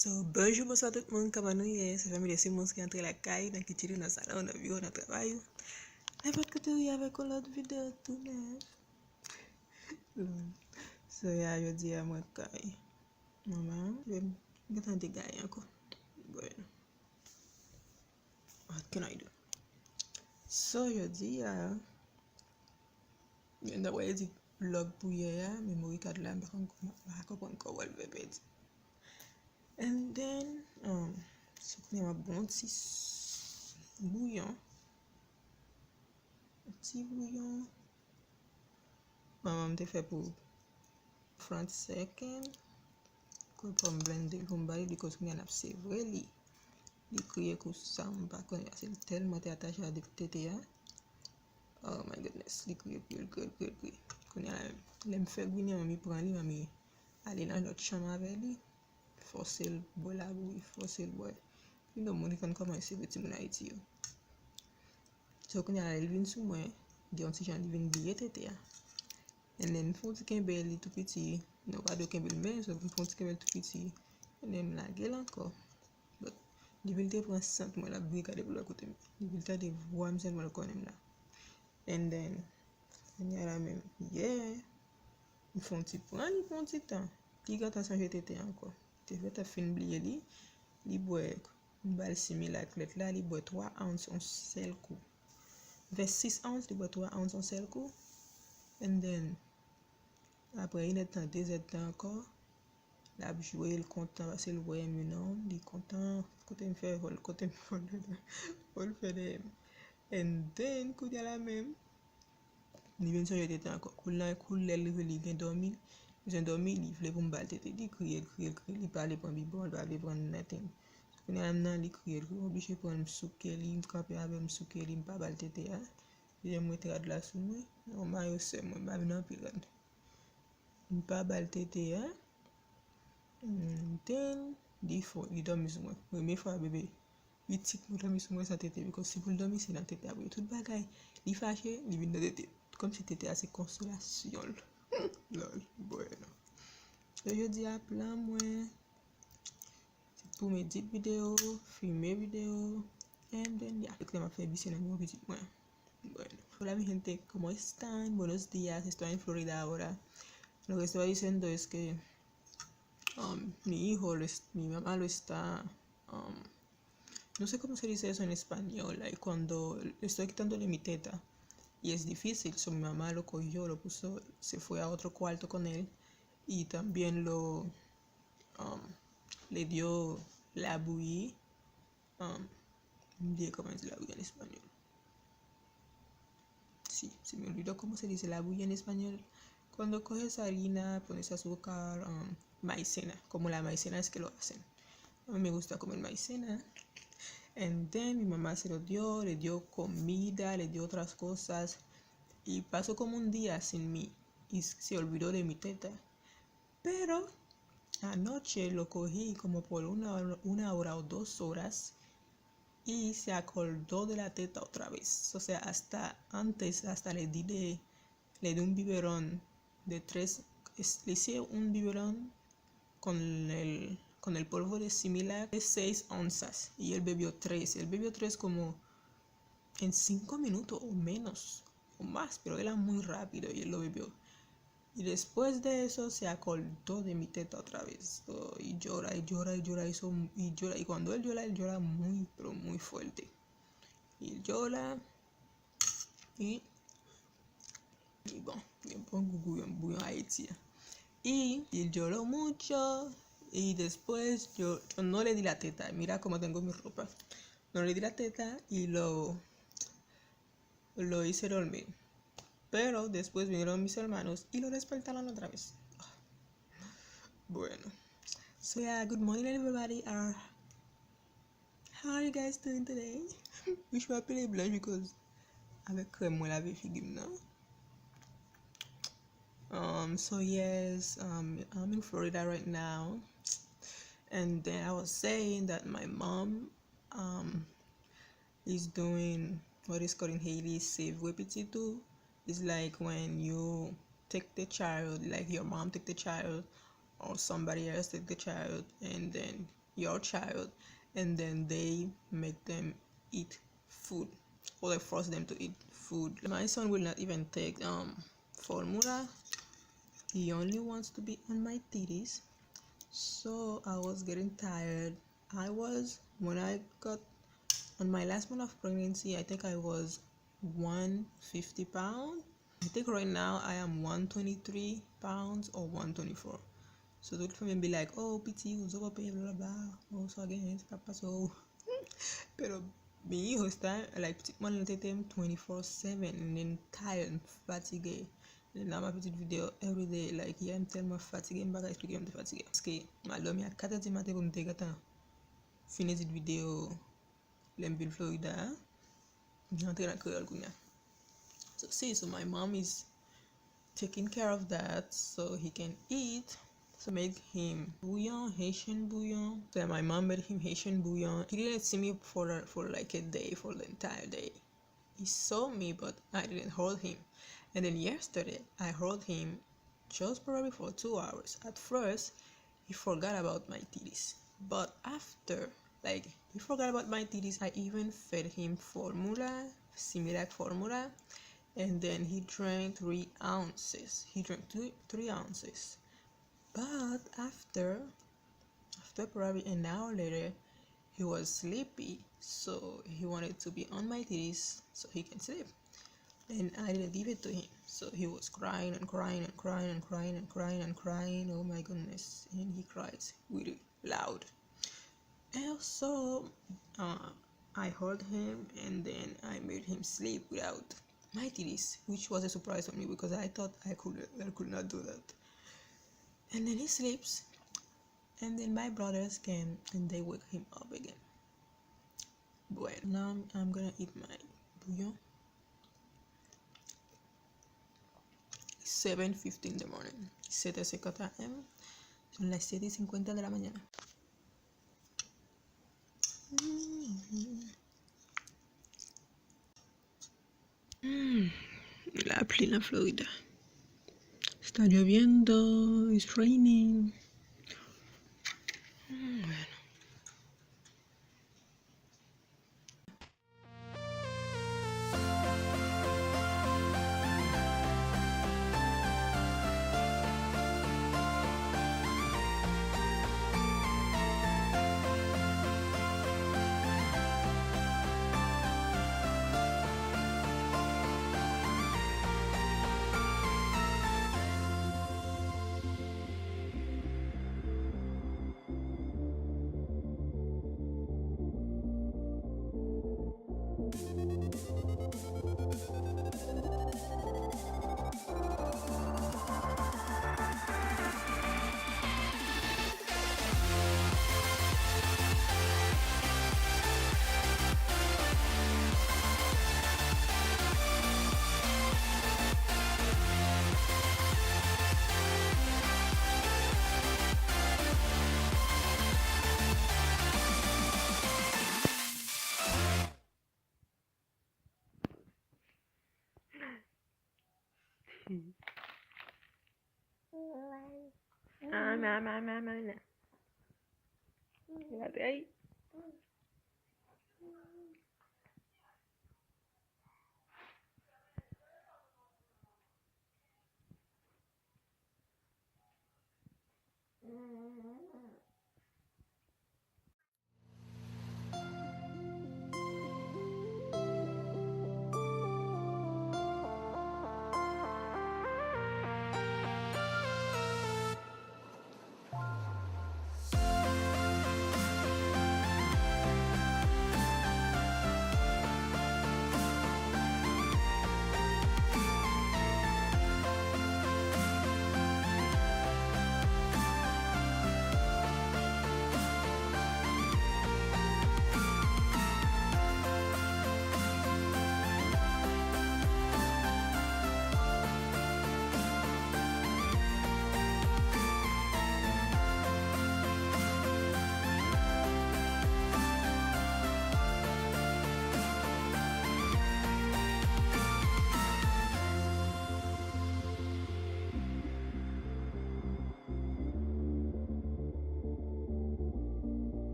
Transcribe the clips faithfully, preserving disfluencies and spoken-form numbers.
So, bonjou, bonswa tout moun, kòman nou ye? Se fanmi de Simons ki antre lakay, nan kichen ou, nan salon, nan biwo, nan travay ou. Nenpòt kote ou ye avèk yon lòt videyo tou nèf. So, ya, jodi a mwen kay manman, m gentan degaye ankò. Bueno. What can I do? So, jodi a, mwen ta pral edit vlog pou yè a, memori kad la, m pa konn kòman, m pa konprann kòman l fè pèdi. And then, um, so kounye a m ap bwè yon ti s-, bouyon. Yon ti bouyon. Manman m te fè pou Frantz Second. Kòm m blende l pou m ba li, li koz kounye a l ap sevre li. Li kriye kou sa, m pa konnen, paske l tèlman te atache a tete a. Oh my goodness, li kriye, kriye, kriye, kriye, kriye. Kounye a la, lè m fè gwinen, manmi pran li, manmi ale nan lòt chanm avè li. Fòse l bwè labouyi, fòse l bwè. Pi nou moun ki konn kòman yo sevre timoun Ayiti yo. So, kounye a la, lè l vin sou mwen, gen yon ti jan li vin bliye tete a. And then, m fè yon ti kenbe li tou piti. Non, pa dwe kenbe l, men, so, m fè yon ti kenbe l tou piti. And then, m lage l ankò. But, depi l te pran sant mwen, l ap vire gade pou lòt kote m. Depi l tande vwa m sèlman, l konnen m la. And then, kounye a la menm, yeah, m fè yon ti pran li pou yon ti tan. Li gentan sonje tete ankò. Te fè t ap fin bliye li, li bwè, m ba l Similac lèt la, li bwè twa ounce yon sèl kou. M fè sis ounce, li bwè twa ounce yon sèl kou. And then, apre inèdtan, dezèdtan ankò, l ap jwe, l kontan, paske l wè m, you know, li kontan, kote m fè vòl, kote m vòl, vòl fè dèyè m. And then, kounye a la menm, li vin sonje tete ankò. Kou la, kou lè l rive, li gen dòmi, li bezwen dòmi, li vle pou m ba l tete. Li kriye, l kriye, l kriye, li pa vle pran bibwon, li pa vle pran nothing. Kounye a la, m nan, li kriye, l kriye, m oblije pran l, m souke li, m kanpe avè l, m souke li, m pa ba l tete a. Li di m mete rad la sou mwen, yon mayo sè mwen, m pa vin anpil rad. M pa ba l tete a. Mm, then, li fò, li dòmi sou mwen. Premye fwa, bebe, pitit mwen dòmi sou mwen san tete, because si pou l dòmi, se nan tete ap gen tout bagay. Li fache, li vin nan tete. Kòmsi tete a se konsolasyon l. Lòl, bueno. So, jodi a, plan mwen, se pou m edit videyo, filme videyo, and then, yeah, lè m ap fè bise nan biwo pitit mwen. Bueno. Hola, mi gente, ¿cómo están? Buenos días, estoy en Florida ahora. Lo que estaba diciendo es que, um, mi hijo, lo es-, mi mamá lo está, um, no sé cómo se dice eso en español, like, cuando estoy quitándole mi teta, y es difícil, so mi mamá lo cogió, lo puso, se fue a otro cuarto con él, y también lo, um, le dio la bouillie, um, m bliye kòman di la bouillie en español. Sí, se me olvidó cómo se dice la bouillie en español. Cuando coges harina, pones azúcar, um, maicena, como la maicena es que lo hacen. A mí me gusta comer maicena. And then mi mamá se lo dio, le dio comida, le dio otras cosas. Y pasó como un día sin mí. Y se olvidó de mi teta. Pero anoche lo cogí como por una hora, una hora o dos horas y se acordó de la teta otra vez. O sea, hasta antes, hasta le di de, le di un biberón de tres, es-, le hice un biberón con el, con el polvo de Similac de seis onzas y él bebió tres. Él bebió tres como en cinco minutos o menos o más, pero era muy rápido y él lo bebió. Y después de eso se acordó de mi teta otra vez. Oh, y llora, y llora, y llora, y, son, y llora. Y cuando él llora, él llora muy, pero muy fuerte. Y él llora y, y bon, y bon gougou, y bon Haití. Y, y lloró mucho y después yo, yo no le di la teta. Mira cómo tengo mi ropa. No le di la teta y lo, lo hice dormir. Pero después vinieron mis hermanos y lo despertaron otra vez. Bueno. So yeah, good morning everybody. Uh, how are you guys doing today? Wi, m ap pile blanch because avèk krèm mwen lave figi m nan. Um, so yes, um, I'm in Florida right now. And then I was saying that my mom, um, is doing what is called in Haiti, sevre pitit ou. It's like when you take the child, like your mom take the child, or somebody else take the child, and then your child, and then they make them eat food, or they force them to eat food. My son will not even take um formula. He only wants to be on my titties. So I was getting tired. I was, when I got on my last month of pregnancy, I think I was one fifty pound. I think right now I am one twenty-three pounds or one twenty-four. So tout fanmi be like, "Oh, piti, ou zo pè, bla bla bla. Oh, sa w genyen, se pa pase w." Pero mi hijo está, like, pitit mwen nan tete m twenty-four seven, and then tired, m fatige. And then la m ap edit video every day, like, yeah, m tèlman fatige, m pa ka eksplike jan m te fatige. Paske m al dòmi a kat è di maten pou m te gentan fin edit video lè m vin Florida a. M antre nan kreyòl kounye a. So, see, so my mom is taking care of that so he can eat. So made him bouillon, Haitian bouillon. So my mom made him Haitian bouillon. He didn't see me for, for like a day, for the entire day. He saw me, but I didn't hold him. And then yesterday, I hold him just probably for two hours. At first, he forgot about my titties. But after, like, he forgot about my titties, I even fed him formula, Similac formula, and then he drank three ounces. He drank three, three ounces. But after, after probably an hour later, he was sleepy, so he wanted to be on my titties so he can sleep. And I didn't give it to him. So he was crying and crying and crying and crying and crying and crying. Oh my goodness. And he cries really loud. And so uh, I hold him and then I made him sleep without my titties, which was a surprise for me because I thought I could, I could not do that. And then he sleeps. And then my brothers came and they wake him up again. Bueno, now I'm, I'm gonna eat my bouillon. Seven fifteen in the morning. Siete cincuenta a m. Son las siete y cincuenta de la mañana. Mm. Mm, la pli nan Florida. Está lloviendo, it's raining. Mm, bueno. Ah, ma, ma, ma, ma, ma. Batay.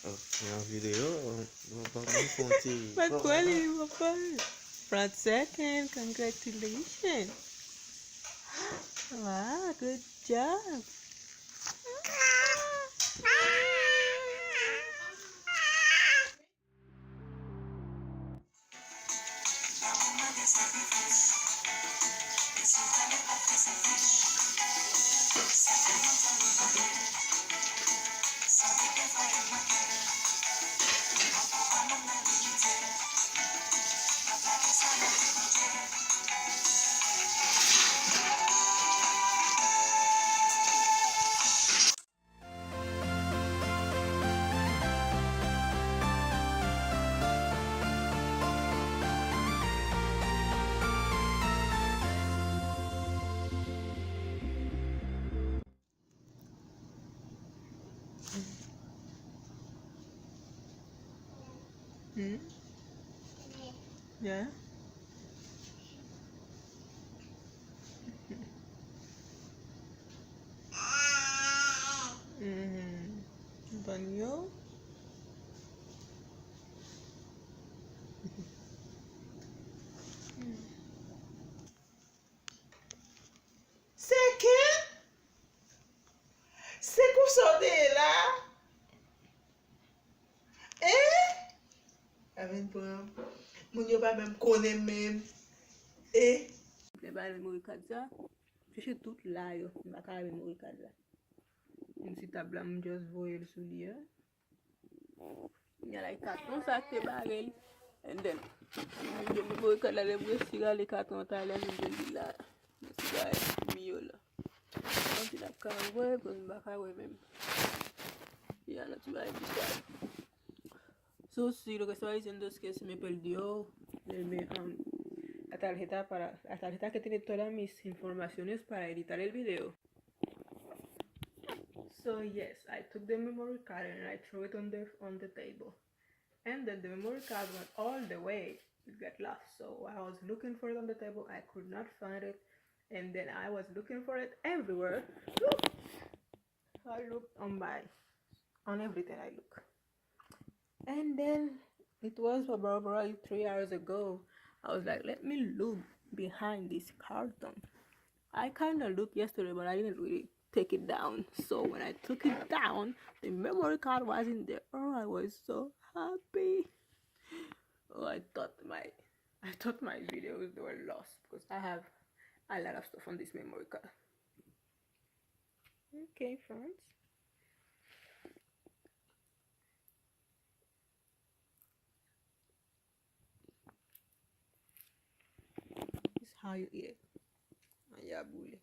Nan videyo, mwen pa konn fè yon ti. Mwen kwè li, mwen pa. Front second, congratulations. Wow, good job. Hmm? Yeah. Mhm. Ban yo. Se ken? Se konsa w te ye la? Eh? A vin pran. Moun yo pa menm konnen menm. Eh? Lè ba memory card sa, chèche tout la yo. M pa ka wè memory card la. M sou tab la, m just voye l sou li a. Kounye a la, e katon sa k te bare l. And then, m vin jwenn memory card la, lè m resi rale katon an talè, m vin jwenn li la. Nan ti bagay mi yo la. Yon ti n ap ka wè, bon, m pa ka wè menm. Ya, nan ti bagay bizarre. So, si lo que estaba diciendo es que se me perdió, eh, me, um, la tarjeta para, la tarjeta que tiene todas mis informaciones para editar el video. So yes, I took the memory card and I threw it on the, on the table. And then the memory card went all the way. It got lost. So I was looking for it on the table. I could not find it. And then I was looking for it everywhere. I looked on my, on everything I look. And then it was about, about three hours ago. I was like, let me look behind this carton. I kind of looked yesterday, but I didn't really take it down. So when I took it down, the memory card was in there. Oh, I was so happy. Oh, I thought my, I thought my videos were lost because I have a lot of stuff on this memory card. Okay, friends. This how you eat. Manje a boule.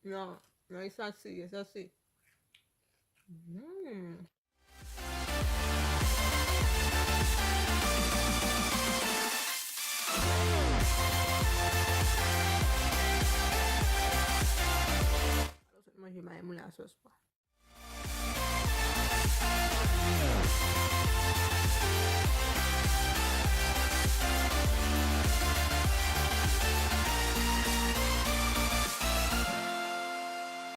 Non, non, e sa si, e sa si. Mm. Manje mayi moule a sòs pwa.